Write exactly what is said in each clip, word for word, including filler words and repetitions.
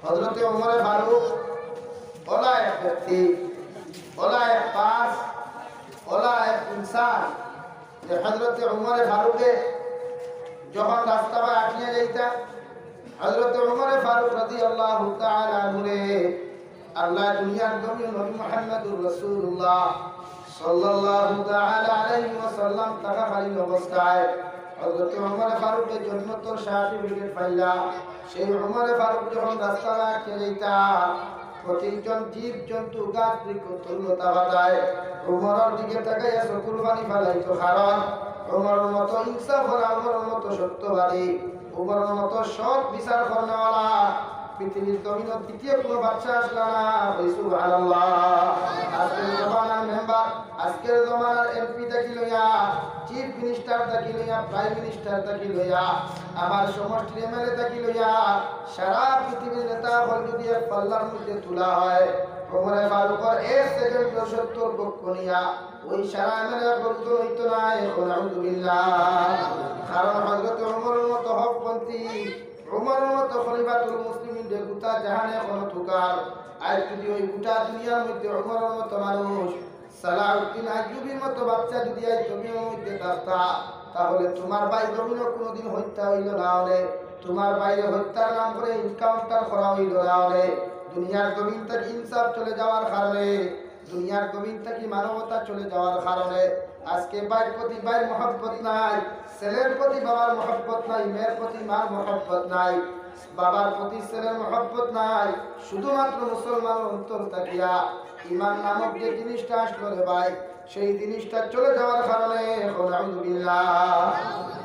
হযরতে উমরে ফারুক অলা এক ব্যক্তি, অলা এক পাস, অলা এক ইনসান, যে হযরতে উমরে ফারুকে যখন রাস্তা বায় আটিয়া যাইতা, হযরতে উমরে ফারুক রাদিয়াল্লাহু তাআলা আনহুরে আল্লায় দুনিয়ার জমিনো নবী মুহাম্মাদুর রাসূলুল্লাহ সাল্লাল্লাহু তাআলা আলাইহি ওয়াসাল্লাম থাকাকালীন অবস্থায় হযরতে উমরে ফারুকে জন্নতর সার্টিফিকেট পাইলা। সেই উমরে ফারুক যখন রাস্তা বায় আটিয়া যাইতা, প্রতিজন জীব জন্তু, গাছ বৃক্ষ, তরুলতা পাতায় উমরর দিকে তাকাইয়া চকুর পানি ফালাইতো, কারণ উমরর মতো ইনসাফওয়ালা, উমরর মতো সত্যবাদী, উমরর মতো সৎ বিচার করনেওয়ালা পৃথিবীর জমিনো দ্বিতীয় কোনো বাদশা আছলা না। কই সুবহানাল্লাহ। আজকের জমানার মেম্বার, আজকের জমানার এমপি থাকি লইয়া, চিফ মিনিস্টার থাকি লইয়া, প্রাইম মিনিস্টার থাকি লইয়া, আমার সমষ্টির এমএলএ থাকি লইয়া, সারা পৃথিবীর নেতা অকল যদি এক পাল্লার মধ্যে তুলা হয়, উমরে ফারুকর এক সেকেন্ডর সত্যর পক্ষ নিয়া ওই সারা এমএলএ অকল ওজন অইতো নায়। কও নাউজুবিল্লাহ। কারণ হযরতে উমরর মতো হকপন্থী, উমরর মতো খলিফাতুল মুসলিমিন যে গুটা জাহানে কোনো তুকার, আইজ যদি ওই গুটা দুনিয়ার মধ্যে উমরর মতো মানুষ, সালাউদ্দিন আইয়ুবীর মতো বাদশা যদি আইজ জমিনর মধ্যে থাকতা, তাহলে তুমার ভাই জমিনো কোনোদিন হত্যা অইলো না অনে, তুমার ভাইরে হত্যার নাম করি এনকাউন্টার করা অইলো না অনে, দুনিয়ার জমিন থাকি ইনসাফ চলে যাওয়ার কারণে, দুনিয়ার জমিন থাকি মানবতা চলে যাওয়ার কারণে আজকে ভাইর প্রতি ভাইর মহব্বত নাই, ছেলের প্রতি বাবার মহব্বত নাই, মেয়ের প্রতি মার মহব্বত নাই, বাবার প্রতি ছেলের মহব্বত নাই। শুধুমাত্র মুসলমানর অন্তর থাকিয়া ইমান নামক যে জিনিসটা আছলো রে ভাই, সেই জিনিসটা চলে যাওয়ার কারণে, কও নাউজুবিল্লাহ,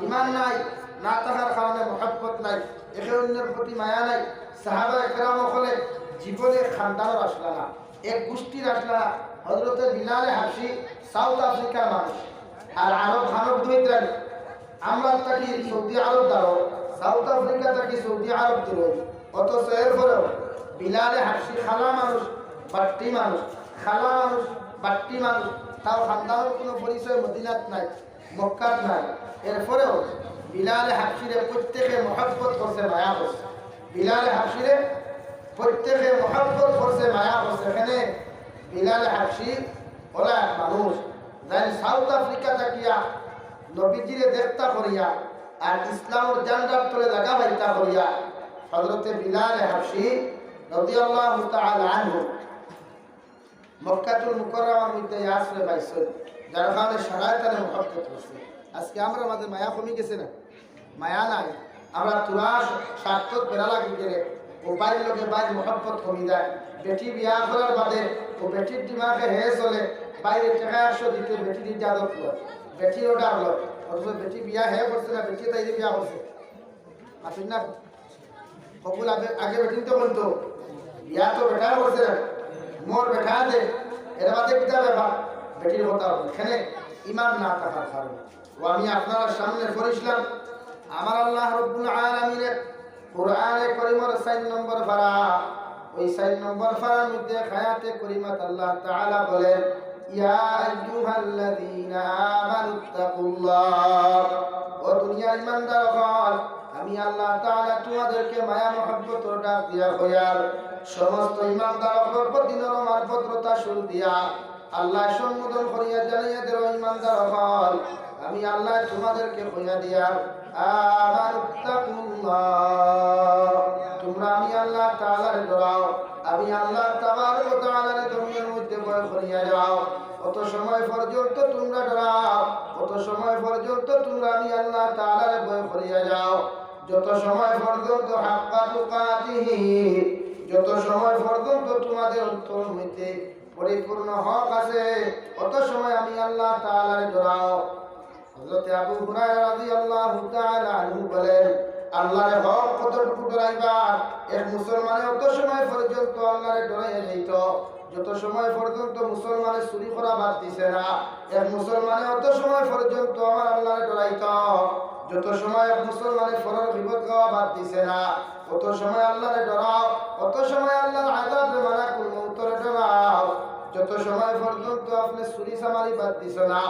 ইমান নাই, না থাকার কারণে মহব্বত নাই, একে অন্যর প্রতি মায়া নাই। সাহাবায়ে কেরাম অকলে জীবনে খানদানর আছলা না, এক গোষ্ঠীর আছলা না। হযরতে বিলালে হাবশি সাউথ আফ্রিকার মানুষ, আর আরব হানব দুই ত্রাণ। আমরা থাকি সৌদি আরব দাঁড়ো, সাউথ আফ্রিকা থাকি সৌদি আরব দূরে। অথচ এরপরেও বিলালে হাবশি কালা মানুষ, বাট্টি মানুষ, কালা মানুষ, বাট্টি মানুষ, তাও খানদানর কোনো পরিচয় মদিনাত নাই, মক্কাত নাই। এরপরেও বিলালে হাবশিরে প্রত্যেকে মহব্বত করছে, মায়া করছে। বিলালে হাবশিরে প্রত্যেকে মহব্বত করছে, মায়া করছে। এখানে বিলালে হাবশি অলা এক মানুষ, যাইন সাউথ আফ্রিকা থাকিয়া নবীজিরে দেখতা করিয়া আর ইসলামর ঝান্ডার তলে জাগা পাইতা করিয়া হযরতে বিলালে হাবশি রাদিয়াল্লাহু তাআলা আনহু মক্কাতুল মুকাররমার মধ্যে আশ্রয় পাইছইন, যার কারণে সারায় তারে মহব্বত করছে। আজকে আমরার মাঝে মায়া কমি গেছে না? মায়া নাই। আমরা থুড়া স্বার্থত বেড়া লাগি গেলে, ও ভাইর লগে ভাইর মহব্বত কমি যায়। বেটি বিয়া করার বাদে ও বেটির দিমাগে হে চলে, ভাইরে টেকা একশো দিতে বেটির ইজাজত লয়, বেটির অর্ডার লয়, অথচ বেটি বিয়া হে করছে না, বেটি তাইরে বিয়া করছে। আসুন না, কবুল আগে, আগে বেটিন তো বলতো, বিয়া তো বেটা করছে না, মোর বেটা দে, এর বাদে কিতা ব্যাপার? বেটির কথা হবে। এখানে ইমান না থাকার কারণে। ও আমি আপনারার সামনে পড়ছিলাম, আমার আল্লাহ রব্বুল আলামিনে কোরআনে করিমর চাইর নম্বর পারা, ওই চাইর নম্বর পারার মধ্যে আয়াতে করিমাত আল্লাহ তাআলা বলেন, "ইয়া আইয়ুহাল্লাযীনা আমানুত্তাকুল্লাহ।" ও দুনিয়ার ইমানদার অকল, আমি আল্লাহ তাআলা তোমাদেরকে মায়া মহব্বতর ডাক দিয়া কইয়ার, সমস্ত ইমানদার অকলর প্রতি নরম আর ভদ্রতা সুর দিয়া আল্লাহ সম্বোধন করিয়া জানাইয়া দের, "ও ইমানদার অকল, আমি আল্লাহ তোমাদেরকে কইয়া দিয়ার, আমানুত্তাকুল্লাহ, তোমরা আমি আল্লাহ তাআলারে ডরাও, আমি আল্লাহ তাবারক ওয়া তাআলারে জমিনর মধ্যে ভয় করিয়া যাও। অত সময় পর্যন্ত তোমরা ডরাও, অত সময় পর্যন্ত তোমরা আমি আল্লাহ তাআলারে ভয় করিয়া যাও, যত সময় পর্যন্ত হাক্কা তুকাতিহি, যত সময় পর্যন্ত তোমাদের অন্তর হইতে পরিপূর্ণ হক আছে, অত সময় আমি আল্লাহ তাআলারে ডরাও।" হযরতে আবু হুরায়রা রাদিয়াল্লাহু তাআলা আনহু বলেন, "আল্লাহরে হক কতটুকু ডরাইবা? এক মুসলমানে অত সময় পর্যন্ত আল্লাহরে ডরাইয়া যাইত, যত সময় পর্যন্ত মুসলমানে চুরি করা বাদ দিছে না। এক মুসলমানে অত সময় পর্যন্ত আমার আল্লাহরে ডরাইত, যত সময় এক মুসলমানে পরর গীবত গাওয়া বাদ দিছে না। অত সময় আল্লাহরে ডরাও, অত সময় আল্লাহর আযাবে মালাকুল মউতরে ডরাও, যত সময় পর্যন্ত আপনে চুরি চামারি বাদ দিছ না,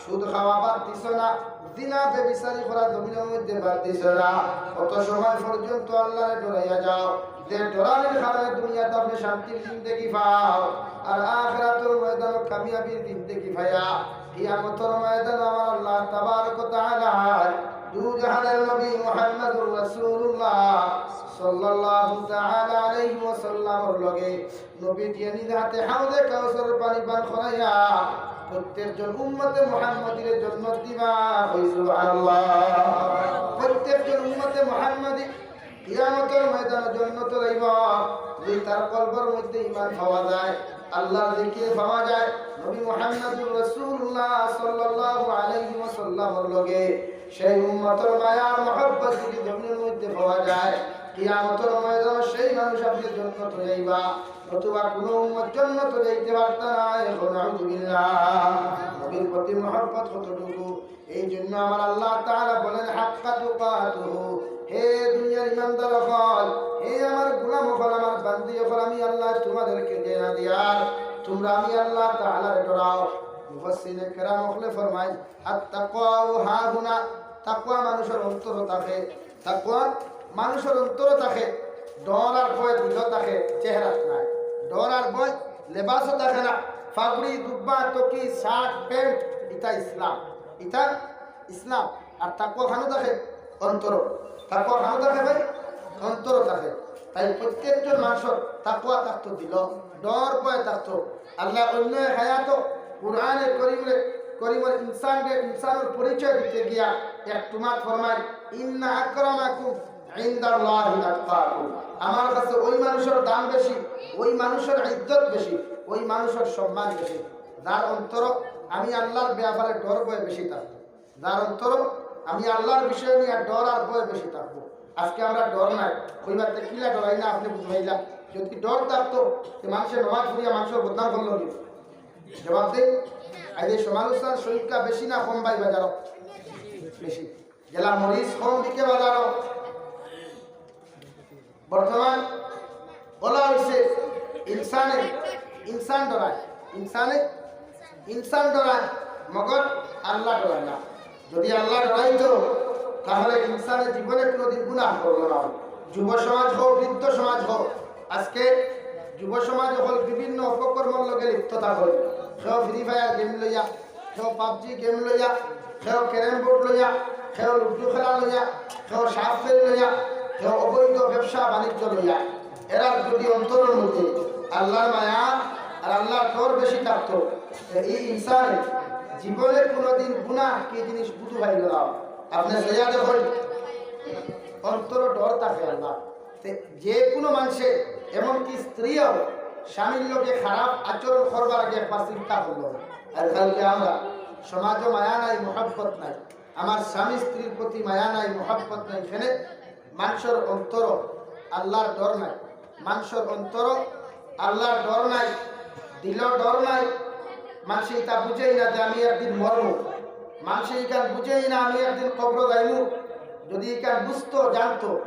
সুদ খাওয়া বাদ দিছ না, জিনা বেবিচারি করা জমিনর মধ্যে বাদ দিছো না। অত সময় পর্যন্ত আল্লারে ডরাইয়া যাও, যে ডরানির কারণে দুনিয়াত আপনে শান্তির জিন্দেগি পাও, আর আখিরাতর ময়দানো কামিয়াবির জিন্দেগি পাইয়া, কিয়ামতর ময়দানো আমার আল্লাহ তাবারক ওয়া তাআলা দুজাহানের নবী মুহাম্মাদুর রাসূলুল্লাহ সাল্লাল্লাহু তাআলা আলাইহি ওয়াসাল্লামর লগে নবীজিয়ে নিজ হাতে হাউজে কাউসারর পানি পান করাইয়া প্রত্যেকজন উম্মতে মুহাম্মদীরে জন্নত দিবা। কই সুবহানাল্লাহ। প্রত্যেকজন উম্মতে মুহাম্মদী কিয়ামতর ময়দানো জন্নতো যাইবা। যদি তার কলবর মধ্যে ঈমান পাওয়া যায়, আল্লাহর জিকির পাওয়া যায়, নবী মুহাম্মাদুর রাসূলুল্লাহ সাল্লাল্লাহু আলাইহি ওয়াসাল্লামর লগে সেই উম্মতর মায়া আর মহব্বত যদি জমিনর মধ্যে পাওয়া যায়, কিয়ামতর ময়দানো সেই মানুষ আপনে জন্নতো যাইবা। নতুবা কুনু উম্মত জন্নতো যাইতে পারতা নায়। এখন নাউজুবিল্লাহ। নবীর প্রতি মহব্বত কতটুকু, এই জন্য আমার আল্লাহ তাআলা বলেন, "হাক্কা তুকাতুহু।" হে দুনিয়ার ইমানদার অকল, হে আমার গোলাম অকল, আমার বান্দি অকল, আমি আল্লাহ তোমাদেরকে যে না দিয়ার, তোমরা আমি আল্লাহ তাআলারে ডরাও। মুফাসসিরিনে কেরাম অকলে ফরমায়, "আত তাকওয়া হাহুনা।" তাকওয়া মানুষর অন্তরো থাকে, তাকওয়া মানুষর অন্তরো থাকে, ডর আর ভয় দিলো থাকে, চেহারাত নাই। ডর আর ভয় লেবাসো থাকে না, পাগড়ি, জুব্বা, টুপি, শার্ট, প্যান্ট, ইটা ইসলাম, ইটা ইসলাম। আর তাকওয়া খানো থাকে অন্তরো, তাকওয়া খানো থাকে ভাই, অন্তরো থাকে। তাই প্রত্যেকজন মানুষর তাকওয়া থাকতো দিলো, ডর ভয় থাকতো। আল্লাহ অন্য এক আয়াতো কুরআনে করিমরে, করিমর ইনসানরে, ইনসানর পরিচয় দিতে গিয়া এক টুমাত ফরমায়, "ইন্না আকরামাকুম ইনদাল্লাহি আতকাকুম।" আমার কাছে ওই মানুষর দাম বেশি, ওই মানুষর ইজ্জত বেশি, ওই মানুষর সম্মান বেশি, যার অন্তরো আমি আল্লাহর ব্যাপারে ডর ভয় বেশি থাকবো, যার অন্তরো আমি আল্লাহর বিষয় নিয়া ডর আর ভয় বেশি থাকবো। আজকে আমরা ডর নাই, কইবার তে কিলা ডরাই না, আপনে বুঝাইলা। যদি ডর থাকতো, তে মানুষে নমাজ পড়িয়া মানুষর বদনাম করলো নি? জবাব দে। আজ এই সমালোচনার সংখ্যা বেশি না কম ভাই বাজারো? বেশি। যেলা মরিচ কম বিকে বাজারো। বর্তমান বলা হইছে, ইনসানে, ইনসান ডরায়, ইনসানে, ইনসান ডরায়, মগর আল্লাহ ডরায় না। যদি আল্লাহ ডরাইতো, তাহলে ইনসানে জীবনে কোনোদিন গুনাহ করলো না। যুব সমাজ হোক, বৃদ্ধ সমাজ হোক, আজকে যুব সমাজ অকল বিভিন্ন অপকর্মর লগে লিপ্ত থাকইন। কেউ ফ্রি ফায়ার গেম লইয়া, কেউ পাবজি গেম লইয়া, কেউ ক্যারম বোর্ড লইয়া, কেউ লুডু খেলা লইয়া, কেউ সাপ ফেরি লইয়া, কেউ অবৈধ ব্যবসা বাণিজ্য লইয়া। এরার যদি অন্তরর মধ্যে আল্লাহর মায়া আর আল্লাহর ডর বেশি থাকতো, তে এই ইনসানে জীবনে কোনোদিন গুনাহ কি জিনিস বুঝু পাইল না। আপনে সইয়া দেখইন, অন্তরো ডর থাকে আল্লাহ। তে যে কোনো মানুষে, এমনকি স্ত্রীও স্বামীর লগে খারাপ আচরণ করবার আগে একবার চিন্তা করলো। আর কালকে আমরা সমাজও মায়া নাই, মহব্বত নাই, আমার স্বামী স্ত্রীর প্রতি মায়া নাই, মহব্বত নাই, এখানে মানুষর অন্তরো আল্লাহর ডর নাই, মানুষর অন্তরো আল্লাহর ডর নাই, দিলো ডর নাই। মানুষে ইটা বুঝেই না যে আমি একদিন মরমু, মানুষে ইখান বুঝেই না আমি একদিন কবরো যাইমু। যদি ইখান বুঝতো, জানতো,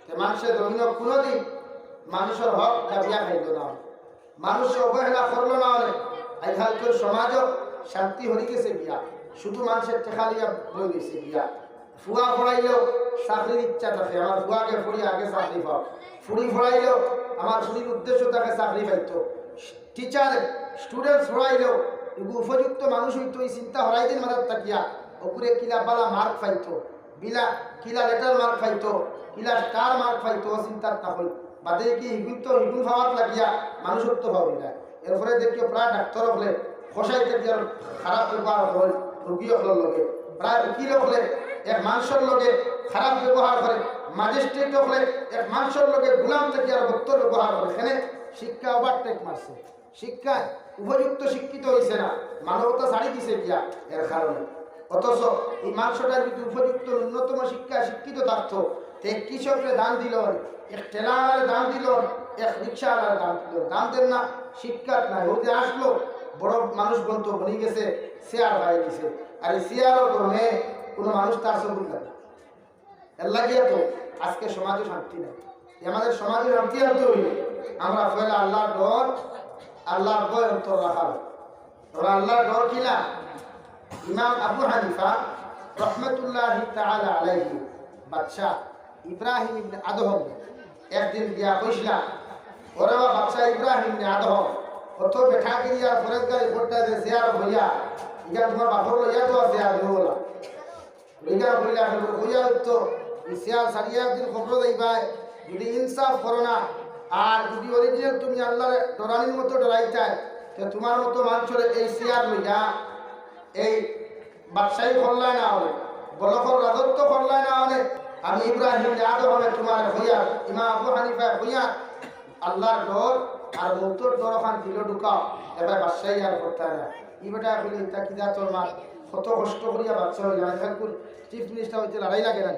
তে মানুষে জমিনো কোনোদিন মানুষর হক দাবিয়া খাইতো না, মানুষ অবহেলা করলো না অনে। আজকালকার সমাজও শান্তি হরি গেছে গিয়া, শুধু মানুষের টেকা লইয়া বই রইছে গিয়া। ফুয়া পড়াইলেও চাকরির ইচ্ছা থাকে, আমার ফুয়াকে পড়িয়া আগে চাকরি পাও। ফুড়ি পড়াইলেও আমার ফুড়ির উদ্দেশ্য থাকে চাকরি পাইতো। টিচার, স্টুডেন্টস পড়াইলেও এগু উপযুক্ত মানুষ হইতো, এই চিন্তা হরাই দিন মাথাত থাকিয়া, ওগুরে কিলা বালা মার্ক পাইতো, বিলা কিলা লেটার মার্ক পাইতো, কিলা স্টার মার্ক পাইতো, ও চিন্তাত না হই। বাদে কি হিগুন তো হিগুন পাওয়াত লাগিয়া মানুষত্ব পাওয়া যায়। এরপরে দেখিও প্রায় ডাক্তার হকলে কষাইতে গিয়ে খারাপ ব্যবহার করে রুগী হকলর লগে, প্রায় উকিল হকলে এক মানুষর লগে খারাপ ব্যবহার করে, ম্যাজিস্ট্রেট হকলে এক মানুষর লগে গুলাম থেকে আর বত্তর ব্যবহার করে। এখানে শিক্ষা ওভারটেক মারছে, শিক্ষায় উপযুক্ত শিক্ষিত হইছে না, মানবতা ছাড়ি দিছে গিয়া এর কারণে। অথচ এই মানুষটা যদি উপযুক্ত ন্যূনতম শিক্ষায় শিক্ষিত থাকতো, তে কৃষকরে দাম দিল, এক ঠেলাওয়ালারে দাম দিল, এক রিক্সাওয়ালারে দাম দিল, দাম দেন না, শিক্ষাত নাই। ও যে আসলো, বড় মানুষ বনতো, বনি গেছে, চেয়ার পাই দিছে। আর এই চেয়ারর কারণে কোনো মানুষ তার সবুর লাগে। এর লাগিয়া তো আজকে সমাজে শান্তি নাই। এই আমাদের সমাজে শান্তি আনতে হইলে আমরা পয়লা আল্লাহর ডর, আল্লাহর ভয় অন্তর রাখা লাগে। ওরা আল্লাহর ডর কিলা? ইমাম আবু হানিফা রহমতুল্লাহি তাআলা আলাইহি, বাদশা ইব্রাহিম ইবনে আদহম একদিন গিয়া কইছলা, "ওরে বা বাদশা ইব্রাহিম ইবনে আদহম, অত বেটাগিরি আর ফরেজগারি করতা যে চেয়ার হইয়া, ইখান তুমার বাপর লইয়া তো আছে আর ওলা।" ইখান কইলা, কইয়া উঠতো, "ই চেয়ার ছাড়িয়া একদিন কবরো যাইবায়, যদি ইনসাফ করো না, আর যদি অরিজিনাল তুমি আল্লাহরে ডরানির মতো ডরাইতায়, তে তুমার মতো মানষরে এই চেয়ার লইয়া, এই বাদশাহী করলায় না অনে, বলখর রাজত্ব করলায় না অনে, আমি ইব্রাহিম ইবনে আদহমে তুমারে কইয়ার, ইমাম আবু হানিফায় কইয়ার, আল্লাহর ডর আর মউতর ডর অখান দিলো ঢুকাও, এবার বাদশাহী আর করতায় না।" ই বেটায় কইলো, "ইতা কিতা তোর মা, কত কষ্ট করিয়া বাদশা অইলাম, এখন চিফ মিনিস্টার অইতে লড়াই লাগে না?"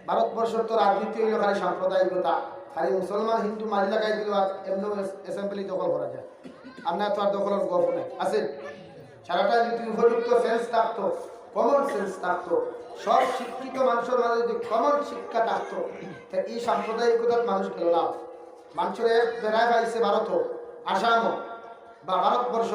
ভারতবর্ষর তো রাজনীতি অইলো খালি সাম্প্রদায়িকতা, খালি মুসলমান হিন্দু মারি লাগাই দিলো আর এমনে অ্যাসেম্বলি দখল করা যায়। আমরা তো আর দখলর গপ নাই, আছে? সারাটা যদি উপযুক্ত সেন্স থাকতো, কমন সেন্স থাকতো, সব শিক্ষিত মানষর মাঝে যদি কমন শিক্ষা থাকতো, তে ই সাম্প্রদায়িকতাত মানুষ গেলো না। মানষর এক বেড়ায় পাইছে ভারত হোক, আসাম হোক বা ভারতবর্ষ,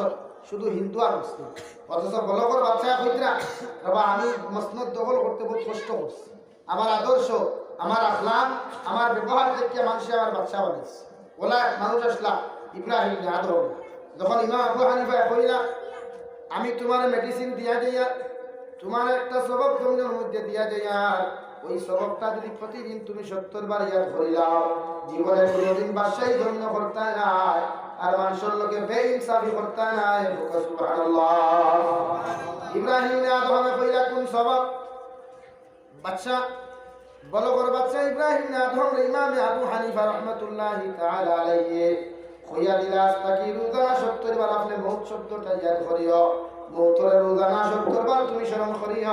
শুধু হিন্দু আর মুসলিম। অথচ বলখর বাদশায় কইতরা, "বাবা, আমি মসনদ দখল করতে বহুত কষ্ট করছি, আমার আদর্শ, আমার আখলাক, আমার ব্যবহার দেখিয়া মানষে আমার বাদশা বানাইছে।" ওলা এক মানুষ আছলা, ইব্রাহিম ইবনে আদহম। যখন ইমাম আবু হানিফায় কইলা, "আমি তুমারে মেডিসিন দিয়া যাইয়ার, তুমারে একটা সবক জমিনর মধ্যে দিয়া যাইয়ার, ওই সবকটা যদি প্রতিদিন তুমি সত্তর বার ইয়াদ করিলাও, জীবনে কোনোদিন বাদশাহী জমিনো করতায় নায়, আর মানষর লগে বেইনসাফি করতায় নায়।" বলুক্কা সুবহানাল্লাহ। ইব্রাহিম ইবনে আদহমে কইলা, "কুন সবক?" বাদশা, বলখর বাদশা ইব্রাহিম ইবনে আদহমরে ইমামে আবু হানিফা রহমতুল্লাহি তাআলা আলাইহি কইয়া দিলা, "আজ থাকি রোজানা সত্তর বার আপনে মউত শব্দটা ইয়াদ করিও, মউতরে রোজানা সত্তর বার তুমি স্মরণ করিও,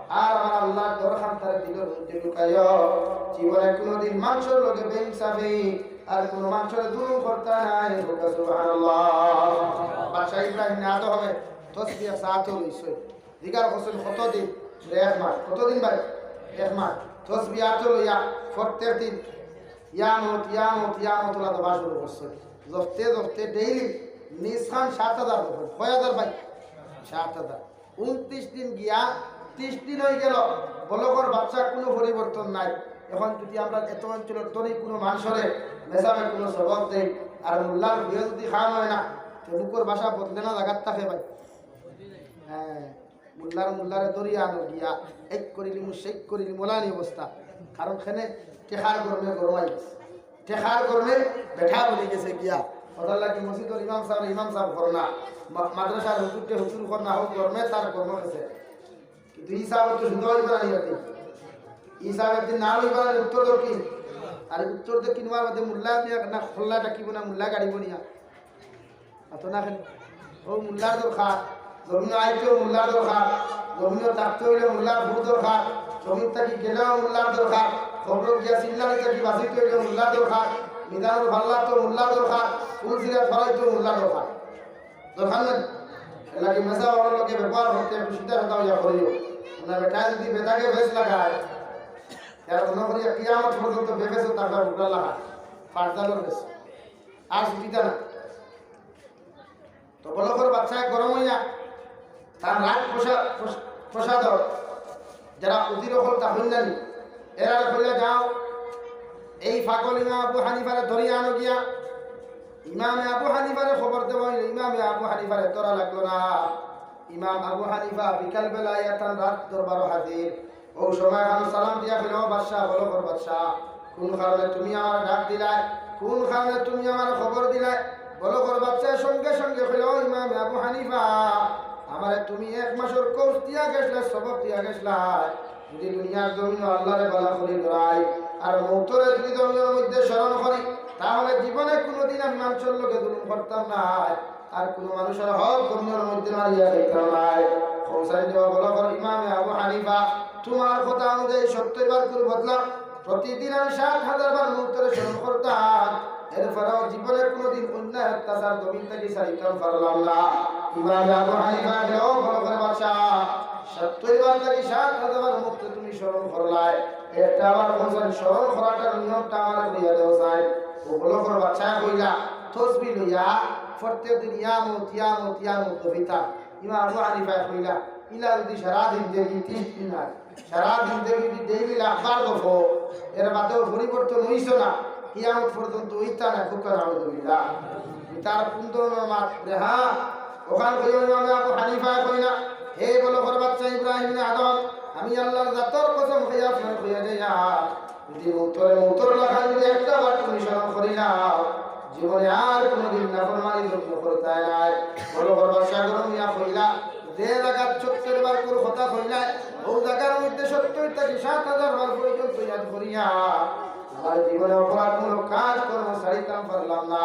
আর আমার আল্লাহর ডর খান তার দিলর মধ্যে ঢুকাইও। জীবনে কোনোদিন মানষর লগে বেইনসাফি আর কোনো মানষরে জুলুম করতায় নায়।" বলুক্কা সুবহানাল্লাহ। বাদশা ইব্রাহিম ইবনে আদহমে তসবিহ সাথে লইছে। জিগার করছইন, "কতদিন?" বলে, "এক মাস।" "কতদিন ভাই?" "এক মাস।" তসবি আতো লইয়া প্রত্যেক দিন ইয়া মউত, ইয়া মউত, ইয়া মউত ওলা জপা শুরু করছইন। জপতে জপতে ডেইলি নিজ খান সাত হাজার জপইন। কয় হাজার ভাই? সাত হাজার। ঊনত্রিশ দিন গিয়া ত্রিশ দিন অইগেল, বলখর বাদশা, কুনু পরিবর্তন নাই। এখন যদি আমরা এত অঞ্চলর ধনী কুনু মানষরে মেসাবে কুনু সবক দেই, আর মোল্লার বইয়ে যদি কাম অয় না, তে মুখর ভাষা বদলে না জাগাত থাকে ভাই। হ্যাঁ। মোল্লার, মোল্লারে ধরিয়া আনো গিয়া, এক করিলিমু, শেক করিলিমু, ওলানি অবস্থা। কারণ কেনে টেকার গরমে গরমাই গেছে, টেকার গরমে বেটা বনি গেছে গিয়া। অতার লাগি মসজিদর ইমাম সাবরে ইমাম সাব করো না, মা-, মাদ্রাসার হুজুররে হুজুর করো না, হউক গরমে তার গরম গেছে। কিন্তু ই সাব তো সুন্দর অইবা না ইয়াতে। ই সাব একদিন না অইবা না উত্তর দক্ষিণ। আর উত্তর দক্ষিণ অওয়ার বাদে মোল্লা দিয়া না খল্লা ডাকিব না, মোল্লা গাড়িব নিয়া। অত না কেনে? অউ মোল্লার দরকার, জমিনো আইতেও মোল্লার দরকার, জমিনো থাকতে অইলে মোল্লার বউ দরকার, জমিন থাকি গেলেও মোল্লার দরকার, কবরো গিয়া চিল্লানি থাকি বাঁচিতে অইলে মোল্লার দরকার, মিজানুল ফাল্লাত তো মোল্লার দরকার, ফুলসিরাত ফালাইতেও মোল্লার দরকার। দরকার নাই? এর লাগি মেসাব অকলর লগে ব্যবহার করতে একটু সিধা সাদা অইয়া করিও। না বেটা যদি বেটাকে বেশ লাগায়, তার মনে করি কিয়ামত পর্যন্ত বেফেস থাকবে, উল্টা লাগা, ফারজালর বেশ। আর সুবিধা না। তো বলখর বাদশা গরম অইয়া তার রাজ প্রসা-, প্রস-, প্রসাদর যারা উজির অকল তা হইলানি, এরারে কইলা, "যাও, এই পাগল ইমাম আবু হানিফারে ধরিয়া আনো গিয়া।" ইমামে আবু হানিফারে খবর দেওয়া অইলো, ইমামে আবু হানিফারে ধরা লাগলো না। ইমাম আবু হানিফা বিকাল বেলা আইয়া তান রাজ দরবারো হাজির। অউ সময় খান সালাম দিয়া কইলো, "ও বাদশা, বলখর বাদশা, কুন কারণে তুমি আমারে ডাক দিলায়? কুন কারণে তুমি আমারে খবর দিলায়?" বলখর বাদশায় সঙ্গে সঙ্গে কইলো, "ও ইমামে আবু হানিফা, আমারে তুমি এক মাসর কোর্স দিয়া গেছলায়, সবক দিয়া গেছলায়। যদি দুনিয়ার জমিনো আল্লাহরে ভালা করি ডরাই, আর মউতরে যদি জমিনর মধ্যে স্মরণ করি, তাহলে জীবনে কুনুদিন আমি মানষর লগে জুলুম করতাম নায়।" আর কুনু মানষর হক জমিনর মধ্যে মারিয়া খাইতাম নায়। হোসাইন জবাব অইলো, "ইমামে আবু হানিফা, তুমার কথা অনুযায়ী সত্তর বার কুরু বদলাম, প্রতিদিন আমি সাত হাজার বার মউতরে স্মরণ করতাম, এরপরেও জীবনে কুনুদিন অন্যায় অত্যাচার জমিন থাকি ছাড়িতাম পারলাম না।" ইমামে আবু হানিফা কইলো, "ও বলখর বাদশা, সত্তর বার থাকি সাত হাজার বার মউতরে তুমি স্মরণ করলায়, একটা বার হোসাইন স্মরণ করাটার নিয়মটা আমারে কইয়া দেও চাই।" অউ বলখর বাদশায় কইলা, তসবি লইয়া প্রত্যেক দিন ইয়া মউত, ইয়া মউত, ইয়া মউত জপিতা। ইমাম আবু হানিফায় কইলা, ইলা যদি সারা জিন্দেগি, তিরিশ দিন না, সারা জিন্দেগি যদি ডেইলি লাখবার গফো, এর বাদেও পরিবর্তন অইছো না, কিয়ামত পর্যন্ত অইতা না, খুব নাউজুবিল্লাহ। তার কোন ধরনের মাত রে? হ্যাঁ, অখান কইয়া ইমামে আবু হানিফায় কইলা, হে বলখর বাচ্চা ইব্রাহিম ইবনে আদহাম, আমি আল্লাহর জাতর কসম খাইয়া আপনারে কইয়া যাইয়ার, যদি মউতরে মউতর লাখান যদি একটা বার তুমি স্মরণ করিলাও, জীবনে আর কোনোদিন নাফরমানি জন্ম করতায় নায়। বলখর বাদশা গরম অইয়া কইলা, যে জাগাত সত্তর বার কুনু কথা কইলায়, অউ জাগার মধ্যে সত্তর থাকি সাত হাজার বার পর্যন্ত ইয়াদ করিয়া আমার জীবনে অপরাধমূলক কাজ কর্ম ছাড়িতাম পারলাম না।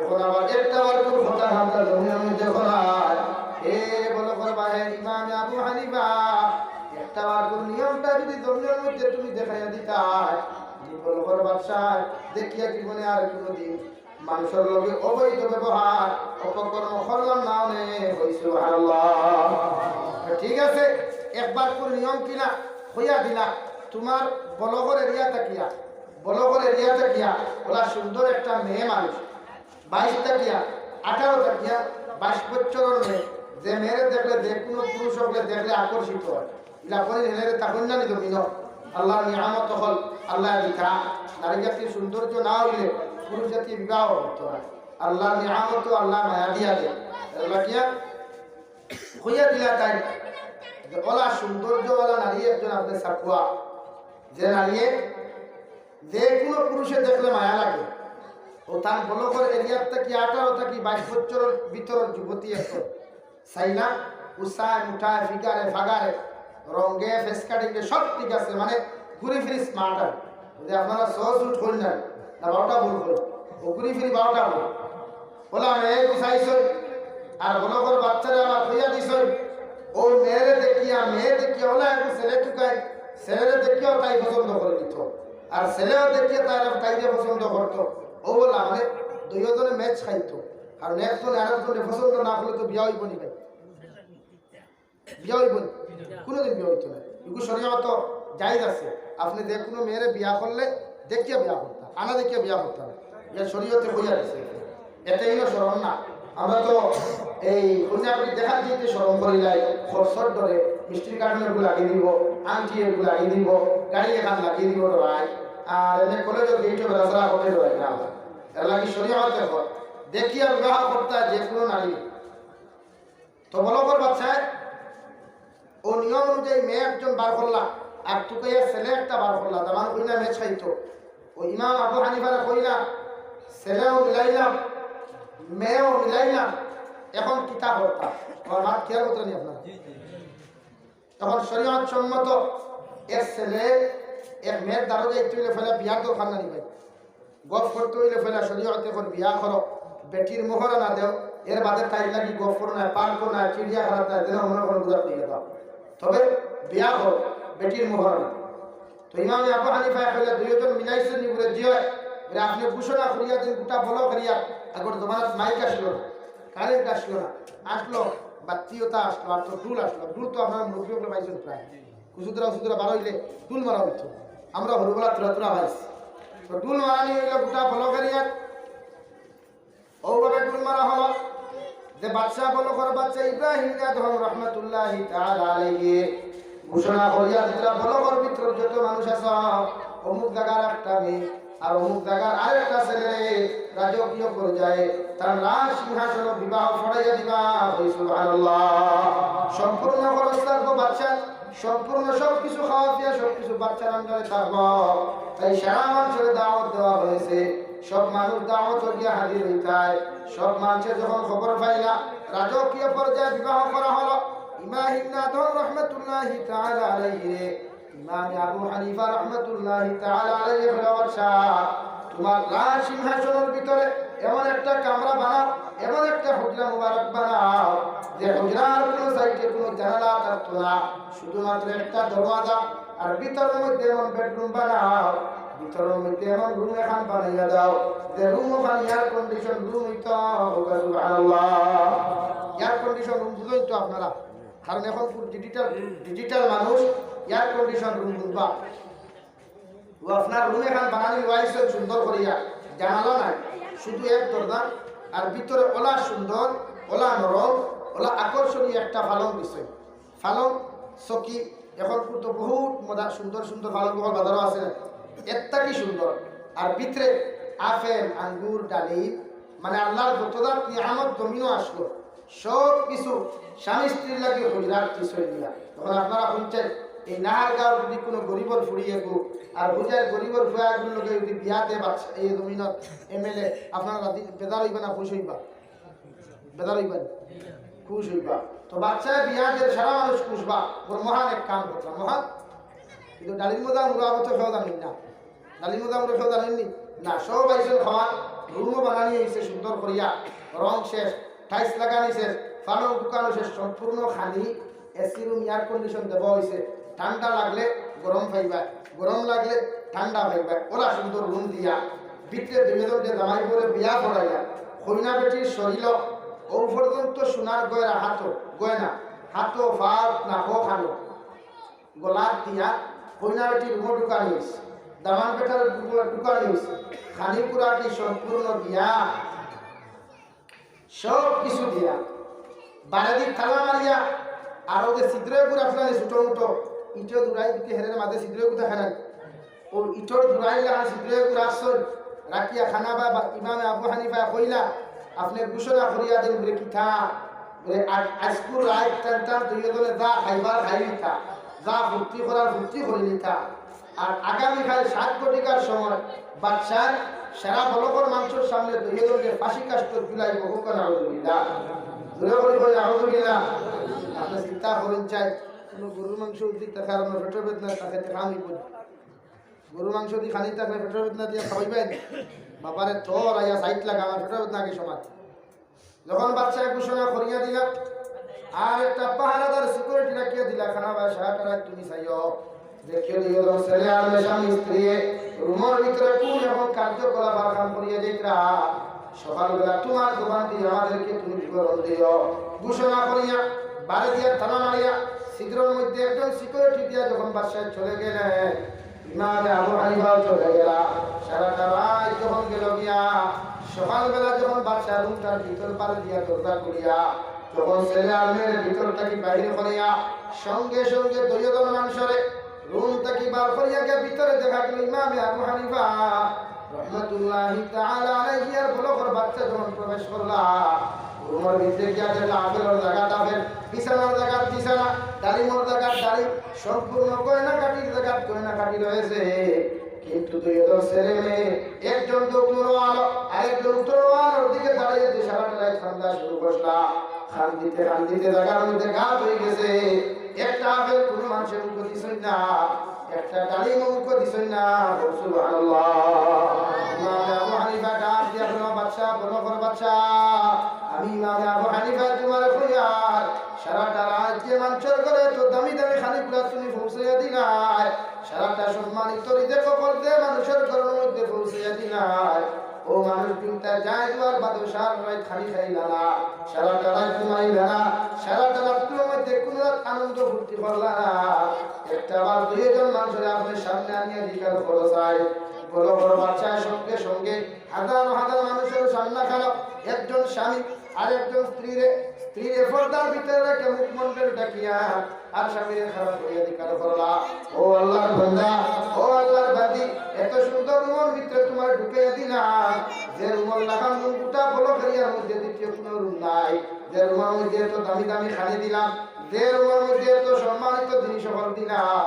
এখন আবার একটা বার কুনু কথা আপনার জমিনের মধ্যে কইলায়। হে বলখর বাদশা ইমামে আবু হানিফা, একটা বার কুনু নিয়মটা যদি জমিনের মধ্যে তুমি দেখাইয়া দিতায়, বলখর বাদশা, দেখিয়া জীবনে আর কোনোদিন মানুষর লগে অবৈধ ব্যবহার, অপকর্ম করলাম না। অনে কই সুবহানাল্লাহ। ঠিক আছে, একবার কুনু নিয়ম কিনা কইয়া দিলা, তোমার বলখর এরিয়া থাকিয়া, বলখর এরিয়া থাকিয়া অলা সুন্দর একটা মেয়ে মানুষ, বাইশ থাকিয়া, আঠারো থাকিয়া বাইশ বছরর মেয়ে, যে মেয়েরে দেখলে, যে কুনু পুরুষ অকলে দেখলে আকর্ষিত অয়, ইলা করি হেলেরে তখন না নিত বিনো। আল্লাহর নিয়ামত অকল আল্লায় দিতা। নারী জাতির সৌন্দর্য না অইলে পুরুষ জাতি বিবাহ করতো না। আল্লাহর নিয়ামত তো আল্লায় মায়া দিয়া দেয়। আল্লায় কিয়া কইয়া দিলা তাইন যে অলা সৌন্দর্য অলা নারী একজন আপনে চাকুয়া, যে নারীয়ে যে কুনু পুরুষে দেখলে মায়া লাগে। অউ তান বলখর এরিয়ার থাকি আঠারো থাকি বাইশ বছরর ভিতরর যুবতী একজন চাইলা, উসায়, মুটায়, ফিগারে, ফাগারে, রঙে, ফেস কাটিংয়ে সব ঠিক আছে, মানে ঘুরি ফিরি স্মার্ট আর। যদি আপনারা সহজ রুট হইল না, না বারোটা ভুল হইল, ও ঘুরি ফিরি বারোটা ভুল। বলে আমি এই গুছাইছই, আর বলখর বাচ্চারে আমার কইয়া দিছই, ও মেয়েরে দেখিয়া, মেয়ে দেখিয়া, ওলা এখন ছেলে টুকাই, ছেলেরে দেখিয়াও তাই পছন্দ করে নিত, আর ছেলেও দেখিয়া তাই, তাইরে পছন্দ করতো। ও বললা মানে দুইজনে ম্যাচ খাইতো, কারণ একজন আরেকজনরে পছন্দ না করলে তো বিয়া হইব নি ভাই। বিয়া অইবো নি? কুনুদিন বিয়া অইতো নায়। ইগু শরীয়তো জায়েজ আছে। আপনে যে কুনু মেয়েরে বিয়া করলে দেখিয়া বিয়া করতা, আনা দেখিয়া বিয়া করতা না। ইয়া শরীয়তে কইয়া দিছে। এটাই হলো শরম না। আমরা তো এই কইন্যা করি দেখাত দিতে শরম করি লাই, খরচর ডরে, মিষ্টির কার্টন এগু লাগি দিব, আংটি এগু লাগি দিব, গাড়ি এখান লাগি দিব ডরাই। আর এমনি কলেজর গেইটো বেড়াছাড়া করতে ডরাই না আমরা। এর লাগি শরীয়তে কয়, দেখিয়া বিবাহ করতা যে কুনু নারী। তো বলখর বাচ্চায় ও নিয়ম অনুযায়ী মেয়ে একজন বার করলা, আর টুকাইয়া ছেলে একটা বার করলা, তার মানে কইনা ম্যাচ খাইতো। ও ইমাম আবু হানিফারে কইলা, ছেলেও মিলাইলাম, মেয়েও মিলাইলাম, এখন কিতা করতা? আমার মাত খেয়াল করতে নি আপনারা? তখন শরীয়ত সম্মত এক ছেলে এক মেয়ের দ্বারা যাইতে হইলে পয়লা বিয়ার দরকার না নি ভাই? গফ করতে হইলে পয়লা শরীয়তে কর বিয়া করো, বেটির মোহরানা দেও, এর বাদে তাই লাগি গফ করো না, পার্ক করো না, চিড়িয়াখানা না, যেন মনে করো ঘুরা দিয়ে দাও। তবে বিয়া করো, বেটির মোহরানা। তো ইমামে আবু হানিফা কইলে দুইজন মিলাইছে নি বলে জি হয়, বলে আপনি ঘোষণা করিয়া দিন গোটা বলখর এরিয়া, আগর জমানাত মাইক আসলো না, কারেন্ট আসলো না, আসলো বাত্তি ওটা আসলো, আর তো ডুল আসলো, ডুল তো আপনারা মুরব্বী হকলে পাইছেন প্রায়। কুসুদরা উসুদরা বার হইলে ডুল মারা হইতো। আমরা হরুবেলা তুরা তুরা পাইছি। তো ডুল মারানি হইল গোটা বলখর এরিয়াত। ওভাবে ডুল মারা হলো যে বাদশা বলখর বাদশা ইব্রাহিম আদহাম রহমতুল্লাহি তাআলা আলাইহি ঘোষণা করিয়া দিলা, বলখর ভিতর যত মানুষ আছে, অমুক জাগার একটা মেয়ে, আর অমুক জাগার আরেকটা ছেলে রাজকীয় পর্যায়ে তার রাজ সিংহাসন বিবাহ পড়াইয়া দিবা। কই সুবহানাল্লাহ। সম্পূর্ণ খরচ থাকবো বাদশা, সম্পূর্ণ সবকিছু খাওয়া পিয়া সবকিছু বাদশার আন্ডারে থাকবো। তাই সারা মানুষের দাওয়াত দেওয়া হয়েছে, সব মানুষ দাওয়াত গিয়া হাজির হইতায়। সব মানুষে যখন খবর পাইলা রাজকীয় পর্যায়ে বিবাহ করা হলো ইমাম ইবনে আদহাম রহমতুল্লাহি তাআলা আলাইহি, ইমাম আবু হানিফা রহমতুল্লাহি তাআলা আলাইহি বলে, "বাদশা, তোমার রাজ সিংহাসনের ভিতরে এমন একটা কামরা বানাও, এমন একটা হুজরা মুবারক বানাও, যে হুজরার কোনো সাইডে কোনো জানালা থাকতো না, শুধুমাত্র একটা দরওয়াজা, আর ভিতরের মধ্যে এমন বেডরুম বানাও, ভিতরের মধ্যে এমন রুম এখান বানাইয়া দাও, যে রুম ওখান এয়ার কন্ডিশন রুম হইতো।" সুবহানাল্লাহ। এয়ার কন্ডিশন রুম বুঝেন তো আপনারা, কারণ এখন খুব ডিজিটাল, ডিজিটাল মানুষ, এয়ার কন্ডিশন রুম বুঝবা। ও আপনার রুম এখান বানানি ওয়াইছে সুন্দর করিয়া, জানালা নাই, শুধু এক দরজা, আর ভিতরে ওলা সুন্দর, ওলা নরম, ওলা আকর্ষণীয় একটা পালং দিছে। পালং, চকি, এখন তো বহুত মজা সুন্দর সুন্দর পালং অকল বাজারো আছে না, এর থাকি সুন্দর। আর ভিতরে আপেল, আঙ্গুর, ডালিম, মানে আল্লাহর যত জাত নিয়ামত জমিনো আসলো, সব কিছু স্বামী স্ত্রীর লাগি হজরাত কিছু নিয়া। তখন আপনারা শুনছেন, এই নাহারগাঁওর যদি কোনো গরিবর ফুড়ি এগু, আর বুঝায় গরিবর ফুয়া এগুর লগে যদি বিয়াতে বাচ্চা এই জমিনর এমএলএ, আপনারা রাজি বেজার হইবা না খুশ হইবা? বেজার হইবা না? খুশ হইবা। তো বাচ্চায় বিয়া দের সারা মানুষ খুশ বা, বড় মহান এক কাম করলাম, মহান। কিন্তু ডালিম মজা মুরা তো কেউ জানেন না। ডালিম মজা মুরা কেউ জানেননি? না, সব আইসেন খাওয়ার, রুমও বানানি হয়েছে সুন্দর করিয়া, রং শেষ, টাইলস লাগানি শেষ, ফালং দোকানও শেষ, সম্পূর্ণ খালি এসি রুম, এয়ার কন্ডিশন দেওয়া হয়েছে। ঠান্ডা লাগলে গরম পাইবা, গরম লাগলে ঠান্ডা পাইবা। ওরা সুন্দর রুম দিয়া ভিতরে দুইজনকে জামাই বউরে বিয়া পড়াইয়া কইনা বেটির শরীর ও পর্যন্ত সোনার গয়না, হাতো গয়না, হাতো ফাত নাকো খানো গলাত দিয়া কইনা বেটির রুমো ঢুকানিস, দামান বেটার রুমো ঢুকানিস, খানি পুরাটি সম্পূর্ণ দিয়া সব কিছু দিয়া, বারেদি তালা মারিয়া, আর ওই যে ছিদ্র এগুর আসলানি ছোট মোটো, ইটো দুরাই দিতে হেরের মাঝে ছিদ্র এগুর থাকে না, ও ইটোর দুরাই লাগা ছিদ্র এগুর আসল রাখিয়া খানা বা, বা ইমামে আবু হানিফা কইলা, আপনি ঘোষণা করিয়া দেন বলে কিতা, বলে আজ, আজকুর রাত টান টান দুইজনে যা খাইবার খাই লিতা, যা ফুর্তি করার ফুর্তি করি লিতা। আর আগামীকাল সাত ঘটিকার সময় বাদশার সারা বলকর মানুষের সামনে দুইজনকে ফাঁসি কাষ্ঠ ঝুলাইব। হোক নাউজুবিল্লাহ। জোরে করি কই নাউজুবিল্লাহ। আপনি চিন্তা করুন চাই, কোনো গরুর মাংস উদ্দিক থাকে আর আমার পেটের বেদনা থাকে, থাকে আমি বলি। গরুর মাংস দিয়ে খানি থাকলে পেটের বেদনা দিয়ে খাওয়াইবেন। বাবারে তোর আইয়া সাইট লাগা, আমার পেটের বেদনা আগে সমান। যখন বাদশায় ঘোষণা করিয়া দিলা, আর একটা পাহারাদার সিকিউরিটি রাখিয়া দিলা, খানা বায় সারাটা রাত তুমি চাইও। দেখিও দিও ছেলে আর মেয়ে স্বামী স্ত্রী রুমর ভিতরে কোন এবং কার্যকলাপ আর কাম করিয়া দেখরা। সকালবেলা তোমার জবান দিয়ে আমাদেরকে তুমি বিবরণ দিও। ঘোষণা করিয়া, বারে দিয়া তালা মারিয়া, ছিদ্রর মধ্যে একজন সিকিউরিটি দিয়া যখন বাদশায় চলে গেলেন, ইমামে আবু হানিফাও চলে গেলা। সারাটা রাত যখন গেল গিয়া, সকালবেলা যখন বাদশার রুমটার ভিতর বারে দিয়া দরজা খুলিয়া, যখন ছেলে আর মেয়ের ভিতর থাকি বাইরে করিয়া, সঙ্গে সঙ্গে দুইজন মানুষরে রুম থাকি বার করিয়া গিয়া ভিতরে দেখা গেল ইমামে আবু হানিফা রহমতুল্লাহি তাআলা আলাইহি আর বলকর বাচ্চা যখন প্রবেশ করলা, রুমর ভিতরে গিয়া দেখলা আপেলর জাগাত আপেল, বিছানার জাগাত বিছানা, ডালিমর জাগাত ডালিম, সম্পূর্ণ গয়নাগাটির জাগাত গয়নাগাটি রয়েছে। কিন্তু দুইজন ছেলে মেয়ে, একজন দক্ষিণ ওয়াল, আরেকজন উত্তর ওয়ালর দিকে দাঁড়াইয়া যে সারাটা রাত কান্দা শুরু করলা। কান্দিতে কান্দিতে জাগার মধ্যে গাত হয়ে গেছে। একটা আপেল কোনো মানুষের মুখে দিছই না, একটা ডালিম মুখে দিছই না। বল সুবহানাল্লাহ। ইমাম আবু হানিফা ডাক দিয়া বলো, "বাদশা, বলো, বলো বাদশা, আমি ইমাম আবু হানিফা তোমার কইয়ার সারাটা রাত যে মানুষের ঘরে তো দামি দামি খানিগুলা তুমি পৌঁছাইয়া দিলায়, সারাটা সম্মানিত রিজেক করতে মানুষের ঘরের মধ্যে পৌঁছাইয়া দিলায়, ও মানুষ চিন্তা যায় দুয়ার বাদে সারা রাত খানি খাইলা না, সারাটা রাত ঘুমাইলা না, সারাটা রাত্রের মধ্যে কোনো রাত আনন্দ ফুর্তি করলা না।" একটা বার দুইজন মানুষের আপনার সামনে আনিয়া জিকার করো চাই, বলো বড় বাদশার সঙ্গে সঙ্গে হাজার হাজার মানুষের সামনে খারাপ একজন স্বামী আর একজন স্ত্রীরে, স্ত্রীরে পর্দার ভিতরে রেখে মুখমণ্ডল ঢাকিয়া আর স্বামীরে খারাপ করিয়া জিকার করলা, "ও আল্লাহর বান্দা, ও আল্লাহর বান্দি, এত সুন্দর রুমর ভিতরে তোমার ঢুকাইয়া দিলাম, যে রুমর লাখান রুম গোটা বলো ফেরিয়ার মধ্যে দ্বিতীয় কোনো রুম নাই, যে রুমর মধ্যে এত দামি দামি খানি দিলাম, যে রুমর মধ্যে এত সম্মানিত জিনিস সকল দিলাম,